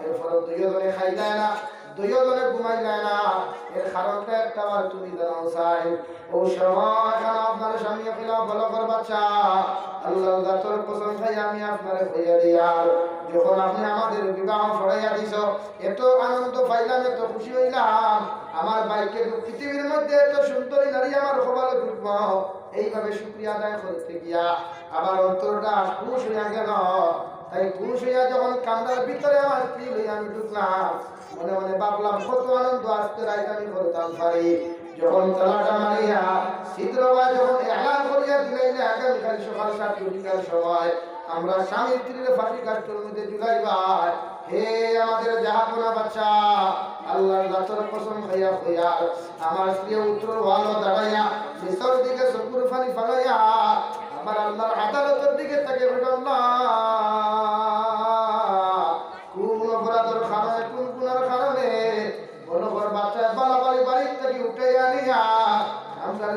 এরপরে দুইজনে খাইলায় না, দুইজনে ঘুমাইলায় না, এর কারণটা একটা বার তুমি জানাও চাই।" ও সময় খান আপনার স্বামী কইলা, "বলো কর বাদশা, আল্লাহর জাতর কসম খাই আমি আপনারে কইয়া দিয়ার, যখন আপনি আমাদের বিবাহ পড়াইয়া দিছ, এত আনন্দ পাইলাম, এত খুশি হইলাম, আমার বাইকে পৃথিবীর মধ্যে এত সুন্দরী নারী আমার কপালে জুটব।" এইভাবে শুকরিয়া আদায় করতে গিয়া আমার অন্তরটা খুশ হইয়া গেল। তাই খুশ হইয়া যখন কামরার ভিতরে আমার স্ত্রী লইয়া আমি ঢুকলাম, মনে মনে ভাবলাম, "কত আনন্দ আজকে রাইত আমি করতাম পারি।" যখন তালাটা মারিয়া ছিদ্র বা যখন এলান করিয়া দিলাই না, আগামীকাল সকাল সাত ঘটিকার সময় আমরা স্বামী স্ত্রীর ফাঁসি কাষ্ঠর মধ্যে ঝুলাইবা। হে আমাদের জাহাপনা বাদশা, আল্লাহর জাতর কসম খাইয়া কইয়ার, আমার স্ত্রী উত্তর ভালো দাঁড়াইয়া নিচর দিকে চকুর পানি ফালাইয়া আমার আল্লাহর আদালতের দিকে তাকিয়ে কইল, "আল্লাহ।"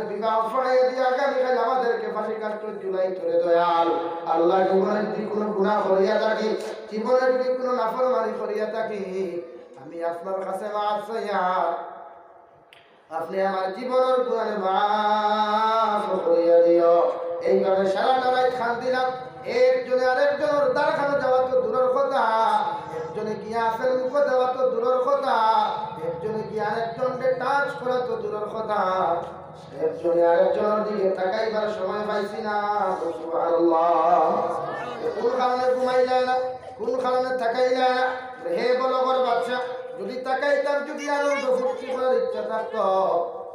বিবাহ পড়াইয়া দিয়া আগামীকাল আমাদেরকে ফাঁসি কাটতে ঝুলাইতো রে দয়াল। আল্লাহ, জীবনে যদি কোনো গুনাহ করিয়া থাকি, জীবনে যদি কোনো নাফরমানি করিয়া থাকি, আমি আপনার কাছে মাফ চাইয়া, আপনি আমার জীবনের গুনাহ মাফ করিয়া দিও। এইভাবে সারাটা রাইত কান্দিলাম। একজনে আরেকজনর দারখানো যাওয়া তো দূরের কথা, একজনে গিয়া আপেল মুখো দেওয়া তো দূরের কথা, একজনে গিয়া আরেকজনরে টাচ করা তো দূরের কথা, একজনে আরেকজনর দিকে তাকাইবার সময় পাইছি না। সুবহানাল্লাহ। কোন কারণে ঘুমাইলা না, কোন কারণে তাকাইলা না? হে বলগর বাচ্চা, যদি তাকাইতাম, যদি আনন্দ ফুর্তি করার ইচ্ছা থাকতো,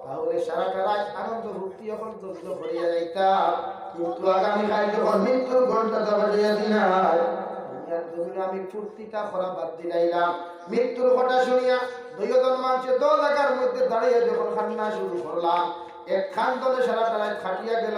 তাহলে সারাটা রাত আনন্দ ফুর্তি এখন যত্ন করিয়া যাইতাম। কিন্তু আগামীকাল যখন মৃত্যুর ঘন্টাটা বাজিয়া দিলাই, দুনিয়ার জমিনে আমি ফুর্তিটা করা বাদ দিলাইলাম। মৃত্যুর কথা শুনিয়া দুইজন মানুষে দশ জায়গার মধ্যে দাঁড়িয়ে যখন কান্না শুরু করলাম, এক কান্দনে সারাটা রাত কাটিয়া গেল,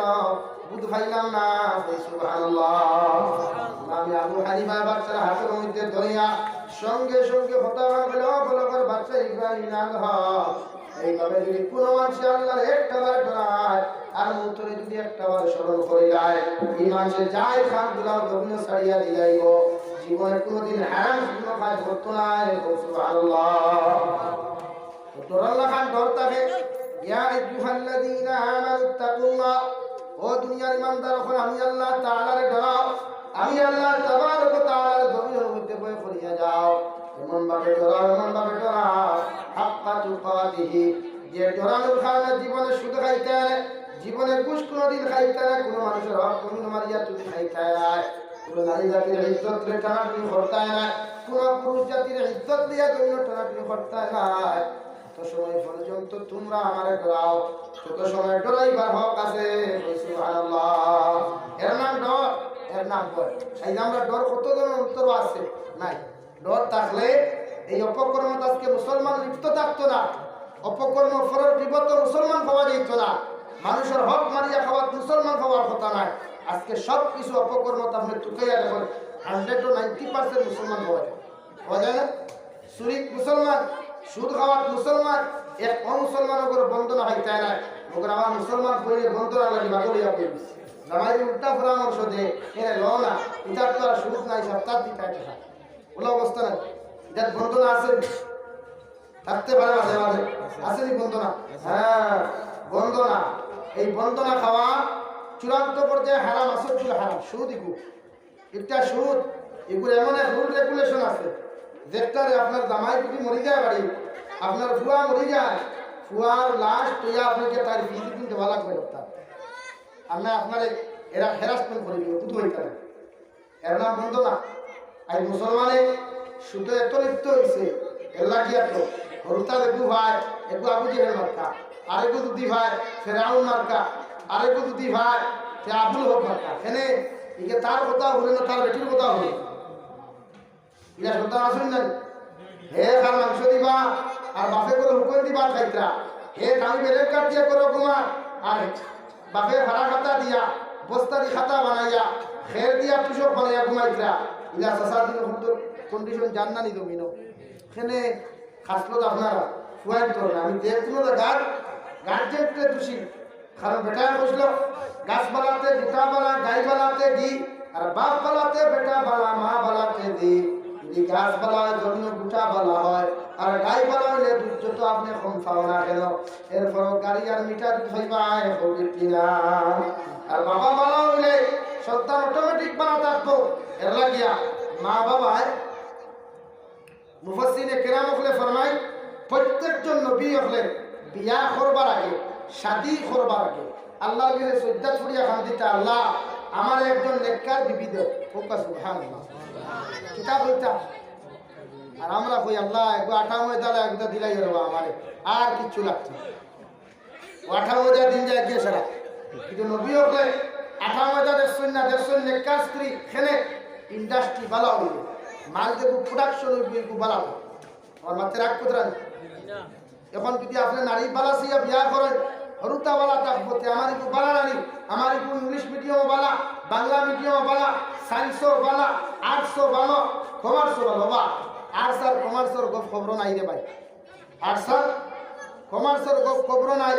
বুঝ পাইলাম না। কই সুবহানাল্লাহ। আমি আবু হানিফা বাচ্চার হাতের মধ্যে ধরিয়া সঙ্গে সঙ্গে কথা বলল, বলগর বাচ্চা ইব্রাহিম, না হ। এইভাবে যদি কোনো মানুষে আল্লাহর একটা বার ডরায়, আর মৌতরে যদি একটা বার স্মরণ করিলায়, এই মানুষে যায় খান গুলাও জমিন ছাড়িয়া দিলাইব, জীবনে কোনোদিন হারাম কোনো কাজ করতো না। কই সুবহানাল্লাহ। তো ডরার লাখান ডর থাকে। ইয়া আইয়ুহাল্লাযীনা আমানুত্তাকুল্লাহ, ও দুনিয়ার ইমানদার অকল, আমি আল্লাহ তাআলারে ডরাও, আমি আল্লাহ তাবারক ওয়া তাআলার জমিনের মধ্যে ভয় করিয়া যাও। এমন ভাবে ডরাও, এমন ভাবে ডরাও, হাক্কা তুকাতিহি, যে ডরানোর কারণে জীবনে সুদ খাইতে না, জীবনে ঘুষ কোনোদিন খাইতে না, কোনো মানুষের হক কোনো মারিয়া তুমি খাইতে না, কোনো নারী জাতির ইজ্জত রে টানাটানি করতে না, কোনো পুরুষ জাতির ইজ্জত দিয়া জমিন টানাটানি করতে না। যত সময় পর্যন্ত তোমরা আমারে ডরাও, তত সময় ডরাইবার হক আছে। কই সুবহানাল্লাহ। এর নাম ডর, এর নাম ভয়। এই যে আমরা ডর কতজনের অন্তর আছে? নাই। ডর থাকলে এই অপকর্মত আজকে মুসলমান লিপ্ত থাকতো না। অপকর্ম, ফরর গিবতো মুসলমান পাওয়া যাইতো না। মানুষের হক মারিয়া খাওয়াত মুসলমান পাওয়ার কথা নাই। আজকে সব কিছু অপকর্মত আপনি তুকাইয়া দেখুন, হান্ড্রেডও নাইনটি পার্সেন্ট মুসলমান পাওয়া যায়। পাওয়া যায় না? চুরিত মুসলমান, সুদ খাওয়াত মুসলমান, এক অমুসলমানও করে বন্দনা খাইতে নাই। মগর আমার মুসলমান কইলে বন্দনা লাগি বাগলিয়া কই দিছে। জামাই উল্টা পরামর্শ দে, এরে ল না, ইতার তো আর সুদ নাই, সপ্তাহ দিতে হয়। ওলা অবস্থা নাই। ইতার বন্দনা আছে, থাকতে পারে মাঝে মাঝে। আছে নি বন্দনা? হ্যাঁ, বন্দনা। এই বন্দনা খাওয়া চূড়ান্ত পর্যায়ে হারাম, আসল হারাম, সুদ ইগু। ইটা সুদ, ইগুর এমন এক রুল রেগুলেশন আছে, যেটারে আপনার জামাই যদি মরি যায় বাড়ি, আপনার ফুয়া মরি যায়, ফুয়ার লাশ তইয়া আপনাকে তার ফিজিদিন দেওয়া লাগবে লোকটা। আর না আপনারে এরা হেরাসমেন্ট করে দিবে, বুঝ হইতে পারে। এর নাম বন্দনা। আর মুসলমানে সুদে এত লিপ্ত হইছে, এর লাগিয়া তো হরুতা দেখু ভাই, একটু আবু জেহেল মার্কা, আরেকটু যদি ভাই ফেরাউন মার্কা, আরেকটু যদি ভাই তে আবুল হক মার্কা। এনে ইগে তার কথা হুনে না, তার বেটির কথা হুনে। ইলা সন্তান আসুন নাই। হে খার মাংস দিবা, আর বাপে করে হুকুম দিবা খাইতরা। হে দামি বেলের কাঠ দিয়া করো ঘুমার, আর বাপে ভাড়া খাতা দিয়া, বস্তারি খাতা বানাইয়া, খের দিয়া তুষক বানাইয়া ঘুমাইতরা। ইলা চাচা দিন হুন্দুর কন্ডিশন জান না নি জমিনো। এখানে খাসলত আপনারা ফুয়াইন করো না। আমি যে কোনো জায়গার গার্জেনকে দোষী। কারণ বেটায় কইছিল, "গাছ বালাতে গুটা বালা, গাই বালাতে ঘি, আর বাপ বালাতে বেটা বালা, মা বালাতে দি।" যদি গাছ বালা হয়, জমিন গুটা বালা হয়, আর গাই বালা হইলে দুধ যত আপনি কম পাও না কেন, এরপরও গাড়ি আর মিটার দুধ হইবা, এখন ঠিক না। আর বাবা বালা হইলে সন্তান অটোমেটিক বালা থাকবো। এর লাগিয়া মা বাবায় মুফাসসিরিনে কেরাম অকলে ফরমায়, প্রত্যেকজন নবী অকলে বিয়া করবার আগে, শাদী করবার আগে আল্লাহর কাছে সইজ্জাত পড়িয়া কান্দিতা, "আল্লাহ, আমার একজন নেককার বিবি দেও।" কউক্কা সুবহানাল্লাহ। কিতা কইতা? আর আমরা কই, "আল্লাহ, একটু আটা ময়দা, একটু দিলাই রে বাবা আমারে, আর কিচ্ছু লাগতো না।" আটা ময়দা দিন যায় গিয়া সারা। কিন্তু নবী অকলে আটা ময়দা দেখছইন না, দেখছইন নেককার স্ত্রী, খেনে ইন্ডাস্ট্রি বালা হইব, মাল দেখব প্রোডাকশন হইব, এগু বালা হইব। আমার মাতে রাগ করতে রানি। এখন যদি আপনি নারী বালা চাইয়া বিয়া করেন, হরুতা বালা থাকবো, তে আমার একটু বালা নারী, আমার একটু ইংলিশ মিডিয়ামও বালা, বাংলা মিডিয়ামও বালা, সায়েন্সও বালা, আর্টসও বালা, কমার্সও বালা, বাবা, আর্টস আর কমার্সর গপ খবর নাই রে ভাই। আর্টস আর কমার্সর গপ খবর নাই।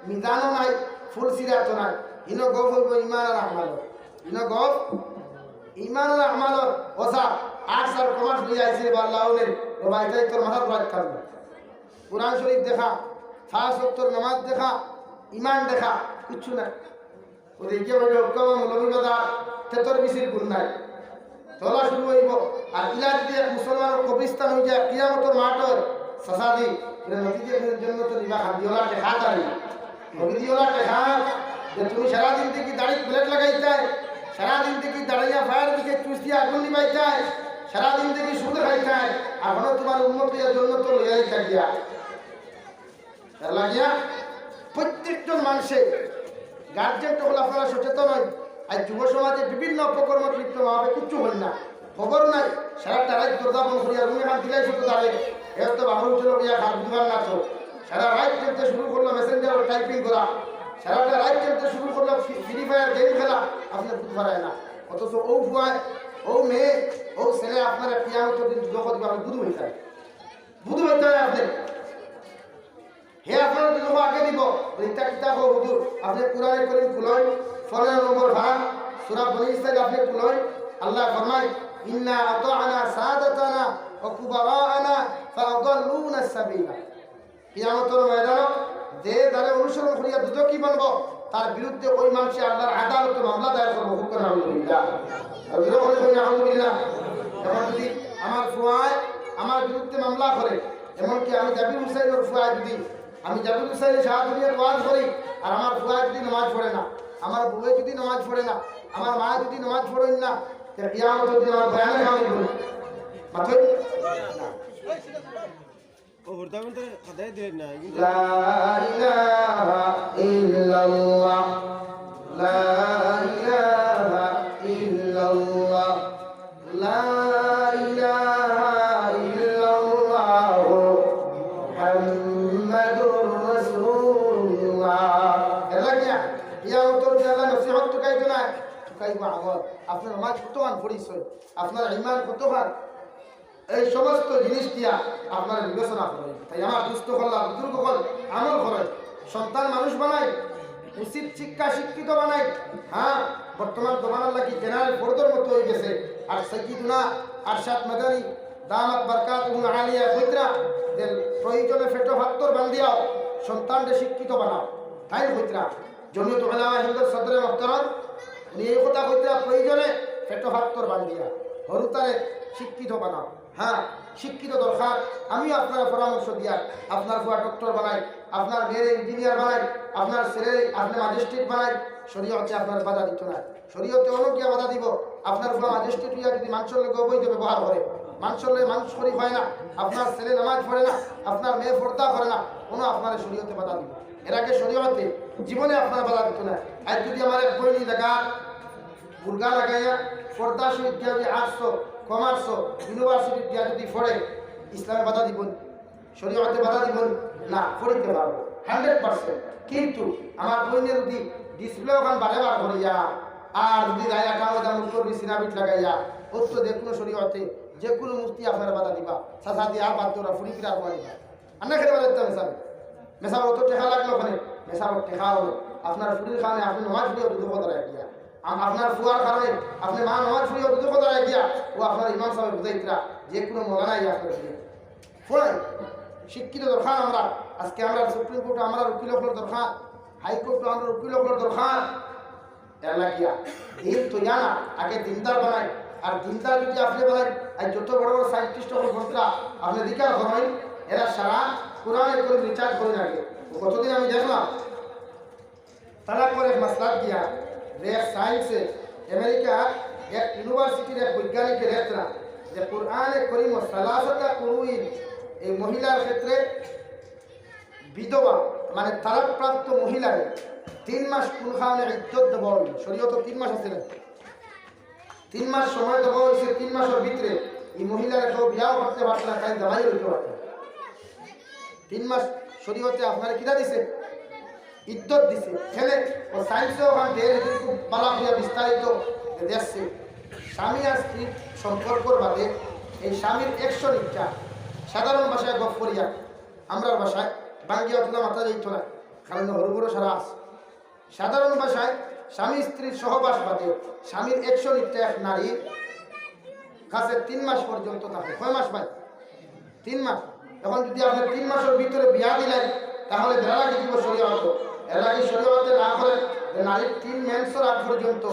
মিজানও নাই, ফুল সিরাতও নাই। ইনো গফ অইবো ইমান আর আমালর। ইনো গফ ইমান আর আমালর। ওসা, আর্টস আর কমার্স লইয়া আইছি রে বা, আল্লাহ রে, ও ভাই, তাই তোর মাথার উপর থাকবে। কোরআন শরীফ দেখা, পাঁচ ওয়াক্তর নামাজ দেখা, ইমান দেখা, কিচ্ছু নাই। ও দেখিয়া বলে, "হুক্কা বা মৌলভীবাজার, তেতর বিচির গুণ নাই।" তোলা শুরু অইবো। আর ইলা যদি এক মুসলমানর কবরস্থান অই যায়, কিয়ামতর মাঠ অয়, চাচাজি, ইলা নবীজি একদিন জন্নতো নিবা খান দিওলা টেকা তারি। নবীজি ওলা টেকা, যে তুমি সারা জিন্দেগি দাড়িত ব্লেড লাগাইতায়, সারা জিন্দেগি দাঁড়াইয়া ফায়ার ব্রিগেড চুষ দিয়া আগুন নিবাইতায়, সারা জিন্দেগি সুদ খাইতায়, এখনো তুমার উম্মত অইয়া জন্নতো লইয়া যাইতা গিয়া। এর লাগিয়া প্রত্যেকজন মানষে, গার্জিয়ান তো অকল আপনারা সচেতন অইন। আইজ যুব সমাজে বিভিন্ন অপকর্মত লিপ্ত, মা বাপে কিচ্ছু অইন না, খবর নাই। সারাটা রাইত দরজা বন্ধ করিয়া রুমে খান দিলাই শুধু দাঁড়ে, এর তো বাবুর চলো গিয়া খান বুঝবার না তো। সারা রাইত খেলতে শুরু করলো, মেসেঞ্জারো টাইপিং করা, সারাটা রাইত খেলতে শুরু করলো, ফি-, ফ্রি ফায়ার গেম খেলা, আপনে বুঝ পারায় না। অথচ ও ফুয়ায়, ও মেয়ে, ও ছেলে আপনারে কিয়ামতর দিন দুজখো দিবা, আপনে বুঝ অইতায়, বুঝ অইতায় আপনে। হে আপনারে দুজখো আগে দিবো। ইতা কিতা কও হুজুর? আপনে কোরআনে করিম খুলইন, পনেরো নম্বর পারা, সূরা বনি ইসরাইল আপনে খুলইন, আল্লায় ফরমাইন, "ইন্না আতা'না সাদাতানা ওয়া কুবারা'না ফাআদাল্লুনা সাবিলা।" কিয়ামতর ময়দানো যে যারে অনুসরণ করিয়া দুজখি বানবো, তার বিরুদ্ধে ওই মানষে আল্লার আদালতো মামলা দায়ের করবো। হুকুম নাউজুবিল্লাহ। আর জোরে করি কই নাউজুবিল্লাহ। এখন যদি আমার ফুয়ায় আমার বিরুদ্ধে মামলা করে, এমনকি আমি জাবির হুসাইনর ফুয়ায় যদি, আমি জাবির হুসাইনে সারা দুনিয়াত ওয়াজ করি, আর আমার ফুয়ায় যদি নামাজ পড়ে না, আমার বউয়ে যদি নামাজ পড়ে না, আমার মায়ে যদি নামাজ পড়ইন না, তে কিয়ামতর দিন আমার বয়ানে কাম অইবো? মাতইন না। ও হুরদাবন্তে আদায় দেয় না, কিন্তু لا إله إلا الله، لا إله إلا الله، لا إله إلا الله، محمد رسول الله। এর লাগিয়া, কিয়ামতর দিন আল্লায় নসিহত তুকাইতো নায়, তুকাইবো আমল। আপনার নামাজ কতখান পড়ছইন, আপনার ইমান কতখান, এই সমস্ত জিনিস দিয়া আপনারা বিবেচনা করইন। তাই আমার দুস্ত অকল, বুজুর্গ অকল, আমল করইন, সন্তান মানুষ বানাইন, উচিত শিক্ষা শিক্ষিত বানাইন। হ্যাঁ, বর্তমান জমানার লাগি জেনারেল ফরদর মতো অই গেছে। আর সাইয়্যিদুনা আরশাদ মাদানী দামাত বারকাতুহুল আলিয়া কইতরা যে প্রয়োজনে পেটো ফাত্তর বান্ধিয়াও সন্তানরে শিক্ষিত বানাও। তাইন কইতরা জমিয়ত উলামা হিন্দর সদরে মুহতারাম, উনি এই কথা কইতরা প্রয়োজনে পেটো ফাত্তর বান্ধিয়া হুরুতারে শিক্ষিত বানাও। হ্যাঁ, শিক্ষিত দরকার। আমিও আপনারে পরামর্শ দিয়ার, আপনার ফুয়া ডক্টর বানাই, আপনার মেয়েরে ইঞ্জিনিয়ার বানাই, আপনার ছেলেরে আপনে ম্যাজিস্ট্রেট বানাই, শরীয়তে আপনারে বাধা দিতো নায়। শরীয়তে অনো কিয়া বাধা দিবো? আপনার ফুয়া ম্যাজিস্ট্রেট অইয়া যদি মানষর লগে অবৈধ ব্যবহার করে, মানষর লগে মানুষ করি হয় না, আপনার ছেলে নামাজ পড়ে না, আপনার মেয়ে পর্দা করে না, অনো আপনারে শরীয়তে বাধা দিবো। এর আগে শরীয়তে জীবনে আপনারে বাধা দিতো নায়। আইজ যদি আমার এক বইনি জাগা বুরকা লাগাইয়া পর্দা শরীফ দিয়া যদি আর্টসো, কমার্সো, ইউনিভার্সিটি দিয়া যদি পড়ে, ইসলামে বাধা দিবো নি? শরীয়তে বাধা দিবো নি? না, পড়িতে পারবো, হান্ড্রেড পার্সেন্ট। কিন্তু আমার বইনে যদি ডিসপ্লে ওখান বারে বার করিয়া, আর যদি রায়া কামে দাম উত্তর বিছিনা বিট লাগাইয়া, অত যে কোনো শরীয়তে, যে কোনো মুফতি আপনারে বাধা দিবা, চাচা দি আর বাদ দেওয়া ফুরি ফিরা হওয়া দিবা। আর না খেলে বাধা দিতাম মেসাব। মেসাব অত টেকা লাগলো ওখানে, মেসাব টেকা অইলো। আপনার ফুরির কারণে আপনে নামাজ পড়িয়া দুজখো দাঁড়াইয়া গিয়া। আম-, আপনার ফুয়ার কারণে আপনে মা নামাজ পড়িয়া দুজখো দাঁড়াইয়া গিয়া, ও আপনার ইমাম সাবে বুঝাইতরা, যে কোনো মৌলানা ইয়া আপনার ফুরি। ফুরাই, শিক্ষিত দরকার আমরা। আজকে আমরা সুপ্রিম কোর্টে আমরা উকিল অকলর দরকার, হাইকোর্টে আমরা উকিল অকলর দরকার। এর লাগিয়া দিন তো ইয়া না, আগে দিনদার বানাই। আর দিনদার যদি আপনে বানাই, আর যত বড় বড় সায়েন্টিস্ট অকল বনতরা, আপনে জিকার করইন, এরা সারা কোরআনে করিম রিসার্চ করে লাগে। ও কতদিন আমি দেখলাম, তারা করে মাসলাত দিয়া, যে এক সায়েন্সে, আমেরিকা এক ইউনিভার্সিটির এক বৈজ্ঞানিকে দেখতরা, যে কোরআনে করিম সালাসাতা কুরুইন, এই মহিলার ক্ষেত্রে বিধবা, মানে তালাকপ্রাপ্ত মহিলারে তিন মাস কোন কারণে ইদ্দত দেওয়া অইলো? শরীয়তো তিন মাস আছে না? তিন মাস সময় দেওয়া অইছে, তিন মাসর ভিতরে এই মহিলারে কেউ বিয়াও করতে পারতো না, তাই জামাই অইতে পারতো না। তিন মাস শরীয়তে আপনারে কিতা দিছে? ইদ্দত দিছে। খেলে ও সায়েন্সে ওখান দের খুব বালা করিয়া বিস্তারিত দেখছে। স্বামী আর স্ত্রীর সম্পর্কর বাদে এই স্বামীর একশো নিকা, সাধারণ ভাষায় গফ করিয়া, আমরার ভাষায়, বাঙ্গিয়া অতটা মাতা যাইতো না। কারণ হরু বড় সারা আছে। সাধারণ ভাষায় স্বামী স্ত্রীর সহবাস বাদে স্বামীর একশো নিত্য এক নারীর কাছে তিন মাস পর্যন্ত থাকে। কয় মাস ভাই? তিন মাস। এখন যদি আপনি তিন মাসের ভিতরে বিয়া দিলেন, তাহলে বেড়া লাগি দিব শরীয়ত। এর লাগি শরীয়তে না করে যে নারীর তিন মেন্সের আগ পর্যন্ত,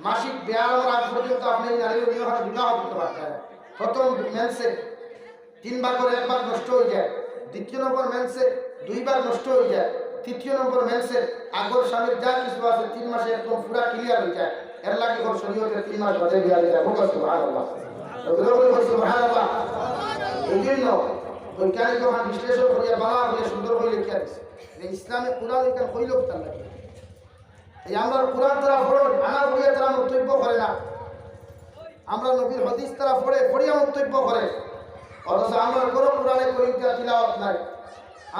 মাসিক ব্যায়ামের আগ পর্যন্ত আপনি এই নারীর অন্য হাতে বিবাহ করতে পারতেন না। প্রথম মেন্সে তিন ভাগর এক ভাগ নষ্ট হয়ে যায়, দ্বিতীয় নম্বর মেন্সে দুই ভাগ নষ্ট হয়ে যায়, তৃতীয় নম্বর মেন্সে আগর স্বামীর যা কিছু আছে তিন মাসে একদম পুরা ক্লিয়ার হয়ে যায়। এর লাগি এখন শরীয়তে তিন মাস বাদে বিয়া দিতে হবে। সুবহানাল্লাহ। জোরে বলি, সুবহানাল্লাহ। এই জন্য বৈজ্ঞানিক যখন বিশ্লেষণ করিয়া বালা হইয়া সুন্দর হয়ে লিখিয়া দিছে যে ইসলামে কোরআন এখানে হইল তার লাগে। এই আমরা কোরআন তারা পড়েন, আনা হইয়া তারা মন্তব্য করে না। আমরা নবীর হাদিস তারা পড়ে, পড়িয়া মন্তব্য করে, অথচ আমরা কোনো কোরআনে করিমটা তিলাওয়াত নাই।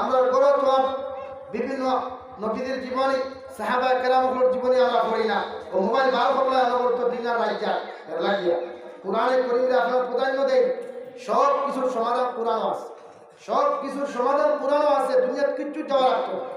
আমরা কোনো তো বিভিন্ন নবীদের জীবনী, সাহাবা কেরামগুলোর জীবনী আমরা পড়ি না। ও মোবাইল বার করলে আমরা বলতো দিন আর রাত যা, লাগিয়া। কোরআনে করিমরে আপনারা প্রাধান্য দেন। সব কিছুর সমাধান কোরআনও আছে, সব কিছুর সমাধান কোরআনও আছে। দুনিয়াত কিচ্ছু যাওয়া লাগতো না।